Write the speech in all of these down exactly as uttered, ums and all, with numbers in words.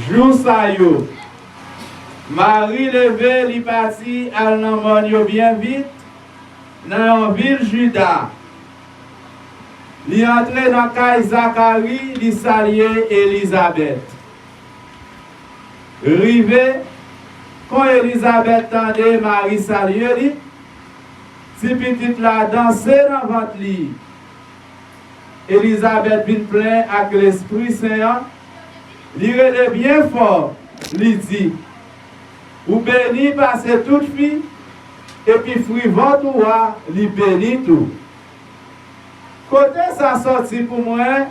Jou sa yo, Mari leve, li pati al nan mòn yo byen vit, nan yon vil Jida. Li antre nan kay Zakari, li salye Elizabèt. Rive, kon Elizabèt tande Mari salye li, ti pitit la danse nan vant li. Elizabèt vin plen ak Lespri Sen an, li rele byen fò, li di, "Ou beni pase tout fi, epi fri vant ou a, li beni tou. Kote sa sòti pou mwen,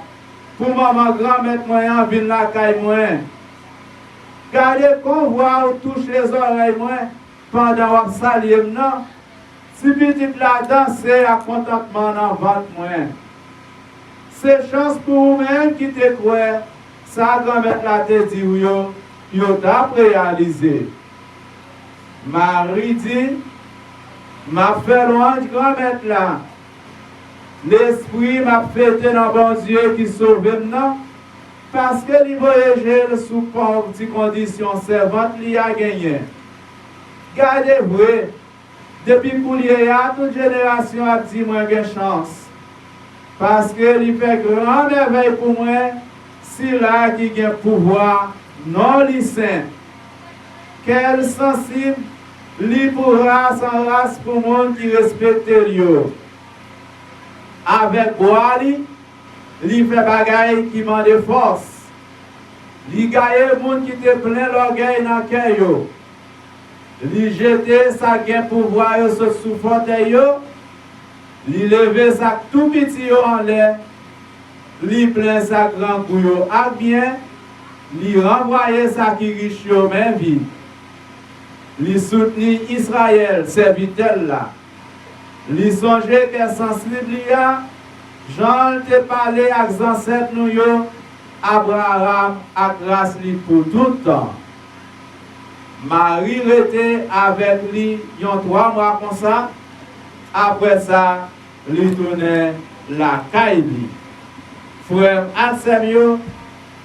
pou manman Granmèt mwen an vin lakay mwen? Gade kon vwa ou touche zòrèy mwen pandan w ap salye m nan." Ti pitit la danse ak kontantman nan vant mwen. Se chans pou ou menm ki te kwè sa Granmèt la te di w yo, yo t ap reyalize. Mari di, "M ap fè lwanj Granmèt la. Lespri m ap fete nan Bondye ki sove m nan, paske li voye je l sou pòv ti kondisyon sèvant li a genyen. Gade vre, depi koulye a, tout jenerasyon ap di mwen gen chans, paske li fè gran mèvèy pou mwen, sila ki gen pouvwa, non li sen. Kè l sansib, li pou ras an ras pou moun ki respekte l yo. Avèk bwa li, li fè bagay ki mande fòs. Li gaye moun ki te plen lògèy nan kè yo. Li jete sa k gen pouvwa yo sot sou fòtèy yo. Li leve sa k tou piti yo anlè. Li plen sa k grangou yo ak byen. Li ranvwaye sa ki rich yo men vid. Li soutni Izrayèl, sèvitè l la. Li sonje kè sansib li a, jan l te pale ak zansèt nou yo, Abraram ak ras li pou tout tan. Mari rete avèk li yon twa mwa konsa, apre sa, li tounen lakay li. Frè m ak sè m yo,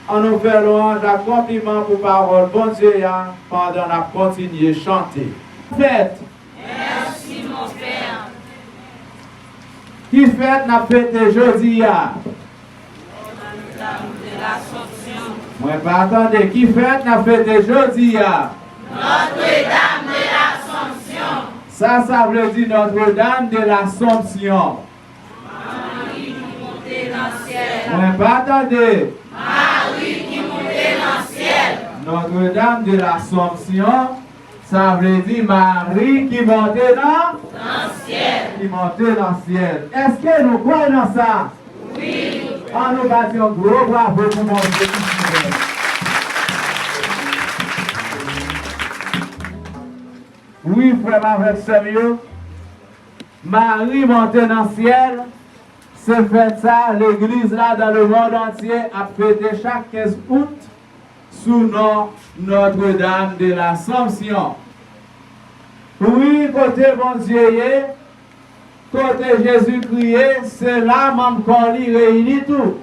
ann nou fè lwanj ak konpliman pou pawòl Bondye a pandan n ap kontinye chante. Fèt. Mèsi, mon pè. Ki fèt n ap fete jodi a? Notre-Dame de l'Assomption. Mwen pa tande. Ki fèt n ap fete jodi a? Notre-Dame de l'Assomption. Sa sa vle di, Notre-Dame de l'Assomption? Mari ki monte nan syèl. Mwen pa tande. Mari ki monte nan syèl. Notre-Dame de l'Assomption, sa vle di Mari ki monte nan? Nan syèl. Ki monte nan syèl. Èske nou kwè nan sa? Wi. Ann nou bat yon gwo bravo pou Bondye ki fidèl. Wi, frè m avèk sè m yo, Mari monte nan syèl, se fèt sa legliz la dans le monde entier ap fete chak kenz out sou non Notre-Dame de l'Assomption. Wi, kote Bondye ye, kote Jezikri ye, se la manm kò li reyini tou.